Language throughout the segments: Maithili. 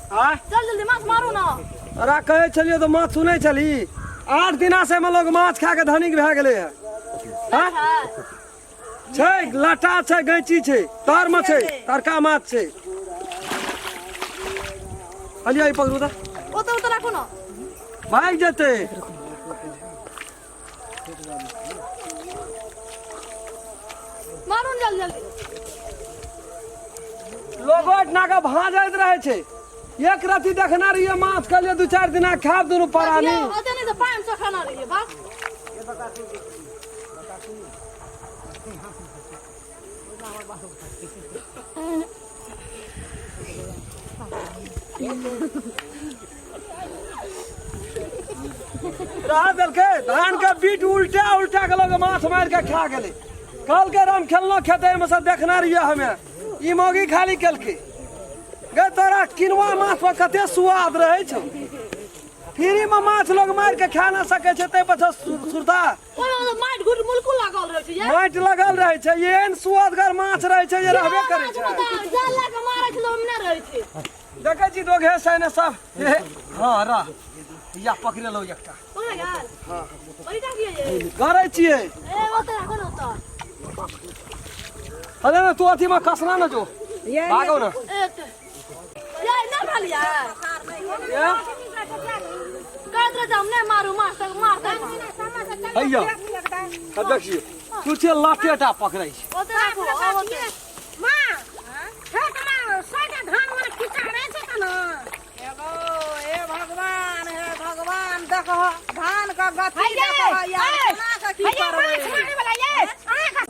आय जल्दी जल्दी माछ मारू ना। अरे कहै छलियै तऽ माछ सुनै छली 8 दिना से एहिमे लोग माछ खा के धनिक भए गेलै हँ। आँय? छै लटा छै गैंची छै तरमे छै तरका माछ छै हलिया ई पकड़ू तऽ ओतऽ ओतऽ राखू ना। भागि जेतै। मारू ने जल्दी जल्दी। लोगो एहिठिना के भाजैत रहै छै एक रति देखने रहियै माछ कहलियै 2-4 दिना खायब दुनू प्राणी। ओते नहि तऽ पानि से खाना रहियै बाप। रह देलकै धान के बीट उल्टा उल्टा के लोग माछ मारि के खा गेलै। कहलकै राम खेलनो खेतै में से देखने रहियै हमे ई मौगी खाली केलकै। गे तोरा किनुआ माछ पर कते स्वाद रहै छौ। फ्री में माछ लोग मारि के खा ना सकै छै ताहि पर छौ सुरता। ओहिमे माटि घुट मुलकु लागल रहै छै। माटि लगल रहै छै एहन सुअदगर माछ रहै छै जे रहबे करै छै। जाल लए के मारै छै ओहिमे नहि रहै छै। देखै छी दोघे से ने सब। हँ रह या पकड़ेलहुँ एकटा। पकड़ गेल? हँ। बड़ी टा किए ये? गरै छियै। ए, ओतऽ राखो ने ओतऽ। अरे ने तू अथी में कसना ने जो। भागो ने। ए, ते। ये नहि भेलियै? ये? कहैत रहै छै हम नहि मारू माछ तक मारतै। हैया। तब देखियौ। तू छै लाटेटा पकड़ै छै। ओतऽ राखू, आब ओतऽ। माँ, खेत में सैटा धान वाला खिचा रहै छै तऽ ने। एगो हे भगवान हे भगवान देखो धान का गति हैये, देखो यार ए, केना के की हैये, करबै। माछ मारे वाला ये, अहाँ के-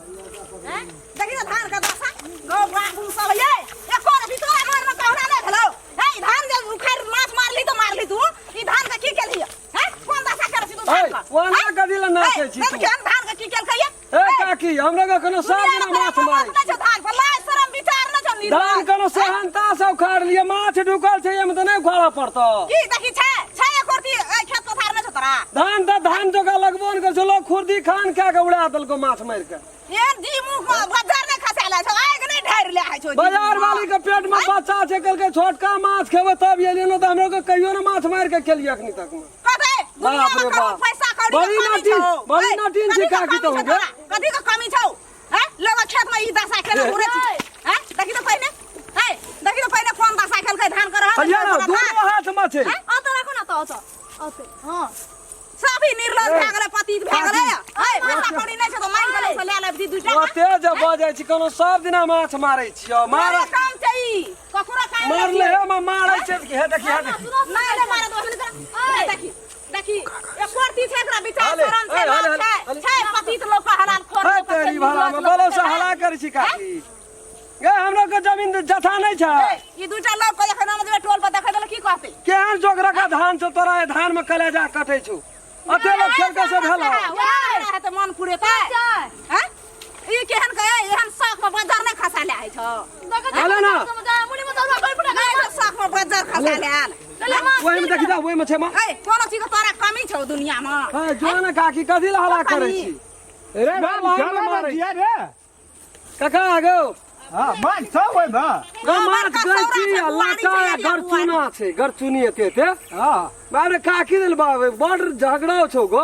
हैं? देखी तऽ धान के दशा गौ बाबू सब ये एको रति तोरा घर में कहुना नहि भेलौ। हे ई धान जे उखाड़ि माछ मारली तऽ मारली तू ई धान के की केलही हैं? कोन दशा करै छी तू धान ए, के? ओना कथी लए नाचै छी हे, तू? देखी हम धान के की केलकै ये? ए काकी हमरा के कोनो सब दिना माछ मारै नहि छौ धान पर लाज शरम विचार नहि छौ निर्मल। धान कोनो सेहनता से उखाड़ लिए माछ ढुकल छै एमे तऽ नहि उखाड़ऽ पड़तौ। की देखी छै छै एको रति ए खेत पथार नहि छौ तोरा। धान तऽ धान जोका लगबो नहि करै छौ लोग खुर्दी खान कए के उड़ा देलको माछ मारि के। एहन जी मुँह मे बजार नहि खसा ले छौ आगि नहि ढारि ले छौ जी बाजार मुँह मे। वाली के पेट में बच्चा छै कहलकै छोटका माछ खेबै तब एलियै नहि तऽ हमरो के कहियो ने माछ मारि के खेलियै अखनी तक मे। कथी? दुनिया बाप में रे करोड़ बाप। पैसा कौड़ी के बड़ी कमी नाटी छौ। बड़ी ए, नाटीन छी कथी के काकी कमी तोहू छौ के। तोरा? कथी के कमी छौ? हैं? लोग खेत में ई दशा केना घुरै छी? हैं? देखी तो पहिने। हैं? देखी तो पहिने कोन दशा केलकै धान के रहल हलिया ना दुनू हाथ में छै। ओतऽ राखू ना तऽ ओतऽ ओतऽ हँ। सभी निर्लज भए गेलै पतित भए गेलै। है पैसा कौड़ी नहि छौ तऽ मांगि के ले ले लेब दी दूटा। ओते जे बजै छी कोनो सब दिना माछ मारै छियौ मार मारे काम छै ई ककरो काम नहि मारले छै। हे माँ मारै छै हे देखी हे देखी। नहि नहि मारे दो हम देखी देखी एको रति छै एकरा विचार हाले, शरम छै हाले, लाज हाले, छै हाले। छै पतित लोक के हलाल खोर हे लोक के तेरी छै, भला निर्लज में लोक बोलो के से छै। हला करै छी काकी। गे हमरो के जमीन जथा नहीं छै। ई दूटा लोक के जखन हम जेबै टोल पर देखै देलक की कहतै? केहन जोग रखा धान छौ तोरा धान में कलेजा कटै छौ। अते लोग खेल के से भेल। वएह हेतै मन पुरेतै। हैं? ई केहन के एहन शौक में बजर नहि खसा ले आइ छौ। हाले ना। नहि तऽ शौक में बजर खसा ले आयल। ओहि में देखी जा ओहि में छै माँ। ए कोनो चीज के तोरा कमी छौ दुनिया में? हे जो ना काकी कथी ला हला करै छी? रे मार राम मार चला मारै। दिया रे। काका आ गो। हां माछ छौ ओहि में। गो माछ बड़का गैची सौरा छै, आ बुआरी लाटा छै, आ या गरचुना छै गरचुनी एते एते। हां बाप रे काकी देल बाप बड़ झगड़ा छौ गो।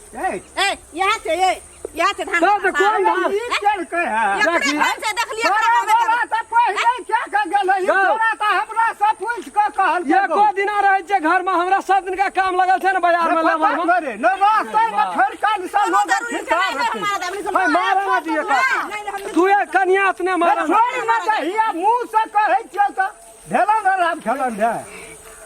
ए ए यहाँ छै ए यहाँ छै धान तो तऽ कोन धान? ई केलकै है एकरे देखी। धान छै देखलियै तोरा एकरा गाँवमे बाबा तऽ पहिले क्या के गेलै ई गौ। तोरा तऽ हमरा से पूछि के कहलकै एको दिना रहै छै घर में हमरा सब दिन का काम लगल छै ने बाजार में लेबर में। रे न रास्ते में ठरकाल से कोनो लोग जरूरी छै फिरता नहि रहतै। मारा देब है मारे ना दिए काकी। तू एक कनिया अपने मारा ना। छोड़ ना दहिया मुंह से कहै छियौ तऽ भेलन रे राम खेलन रे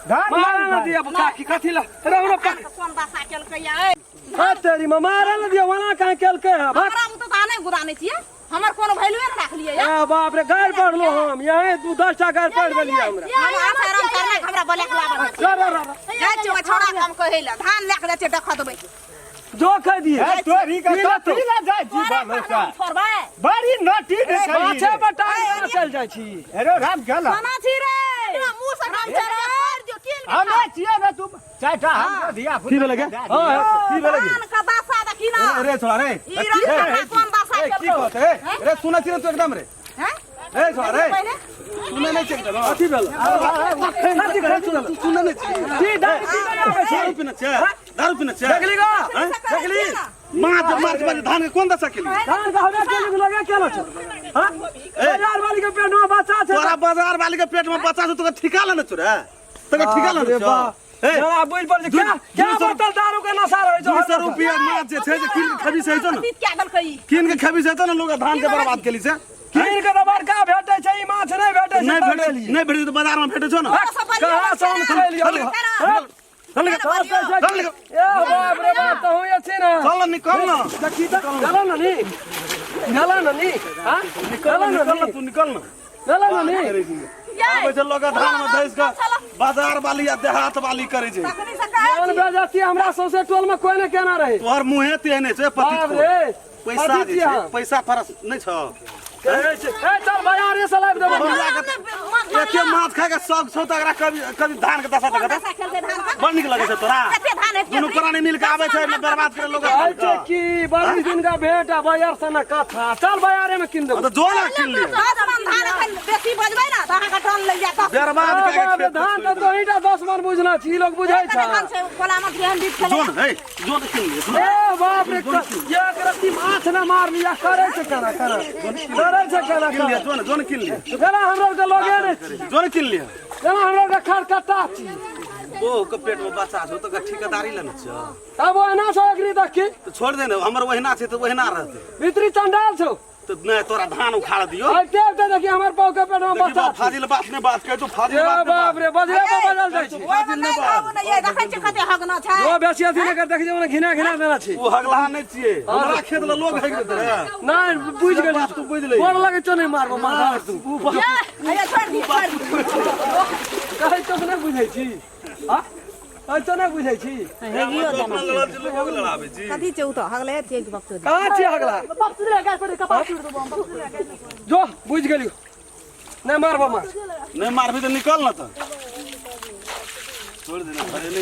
धान मारे ना दिए काकी कथी ला रे हमरा पक कोन दशा केलकै या ए हा तेरी माँ मारे ना दिए वना काहे केलकै है भाग। हमरा ओ तऽ नहि गुदानै छियै हमर कोनो वैल्यूए नहि राखलियै या ए बाप रे गारि पढ़लो हम यहीं तू 10 टा गारि पढ़ देलियै हमरा। हम आशा राम करना हमरा बोले के लाबल रा रा रा रा। जाइ छियै छोड़ा काम कहै लए धान लए के जाइ छियै देख देबै जो खा दिए। ए तोरी के की लेतौ? कथी ला जाइ छी तोरे बाल कहलहुँ छोड़बै बड़ी नटी रे छै ई माछे रे। बटा चल जाइ छी। अरे राम खेलन कोना छी रे मुँह से काम चढ़ हमे छियै रे तू चारिटा हम धिया की भेलै गे? पुता हाँ, की भेलै गे? धान के दशा देखी ना रे छोड़ा रे ई रंग के कोन दशा ए, की केलकौ कहत ए रे सुनै छी ने तू एकदम रे हैं रे छोड़ा रे पहिले सुने नहि छै एकदम। अथी भेल अखन कथी तू सुने नहि छी की दारू पी नहि आबै छै दारू पीने छै दारू पीने छै देखली गा हैं? देखली माछ माछ माछ धान के कोन दशा केली धान के हवे के लगे केना छौ हां बाजार वाली के पेट में बच्चा छै तोरा बाजार वाली के पेट में बच्चा छौ तोरा ठिका लेने छौ रे तोरा ठिका बाप लेने रे छौ बाप। ए जरा बुझि पड़ क्या क्या दू सौ बोतल दारू के नशा रहै छौ 200 रुपया माछ जे छै जे कीन के खेबी से हेतौ ने पीत क्या देलकै ई? कीन के खेबी से हेतौ ने लोग धान के बर्बाद केली से कीन के तऽ बड़का भेटै छै ई माछ नहि भेटै छै नहि तब भेटै लेलियै। नहि भेटै तऽ बाजार में भेटै छौ ने कहाँ सँ हम खेलियै चल हट, चल चल, चल, चल चल। ए बाप रे बाप तहूँ ये छी ना चल निकल ना देखी तऽ चलो ना नी चलो ना नी हाँ चलो ना निकल ना नी तू निकल ना चलो ना नी आबै छै लोग धान में धैस के बाजार वाली आ देहात वाली करै छै तखनी से कहै जान बेजती हमरा सौंसे टोल में कोई ने केना रहे तोहर मुँहे तेहने छै पति बाप रे पैसा पति जे छी छै अहाँ। पैसा फरस नहि छौ कहै छै ए चल बाजारे से लाबि देबो बौआ के एके माछ खाय के शौक छौ तऽ एकरा कभी कभी धान के दशा कोन देखत दशा खेलकै धान के? बड़ नीक लगै छै तोरा कते धान हेतै? दुनू प्राणी मिल के आबै छै एहिमे बर्बाद करे लोग कहै छै कि बड़ी दिन का भेंट आ बाजार से न कथा चल बाजारे में कीन देबो तऽ जो ना कीन लिअ 10 मन धान एखन बेसी बजबै ने तऽ अहाँके टन लागि जायत बर्बाद बाप कए के रे, खेत धान तऽ तोहीटा 10 मन बुझना छी ई लोग बुझै कते छै धान छै कोला माछ एहन बीत जो खेलै ने हे जो ने कीन लिअ ए बाप रे एक रत्ती माछ न मार लिया करे छै केना केना करे छै केना कीन लिअ केना जो ने जो ने कीन लिअ केना हमरा के लोगे नहि छी जो ने कीन लिअ केना हमरा के खरकट्टा छी बहू के पेट में बच्चा छौ तऽ ठेकेदारी लेने छौ तब ओहिना छौ एकरी देखी तऽ छोड़ दे ने हमर ओहिना छै तऽ ओहिना रहतै भीतरी चंडाल छौ तऽ नहि तोरा धान उखाड़ दियो आइते आइते देखी हमर पाव के पेट में देखी बच्चा बा, छै। फाजिल बात नहि बात कहै तू फाजिल ए बात नहि बाप बात। रे बजरे पर बजल जाइ छै ओहिमे नहि खाउ नहि ये देखै छियै कते हगना छै जो बेसी अथी नहि कर देखी जे घिना घिना देना छै ओ हगलाहा नहि छियै हमरा खेत लए लोग हगि देतै रे नहि बुझि गेली बात तू बुझि लही। गोर लगै छौ नहि मारबो मार तू हैया छोड़ि दियौ छोड़ि दियौ कहै छौ नहि बुझै छी आ कहै छौ नहि बुझै छी अपना लड़ल छी, लोगो के लड़ाबै छी कथी छै उ तऽ हगले छियै कि बकचोदी कहाँ छियै अगला बाप सुधरे गाछ पर कपार छुड़ देबो हम बाप सुधरे गाछ जो बुझि गेलियौ नहि मारबो मार नहि मारबी तऽ निकल ने तऽ छोड़ दे ने घरे नहि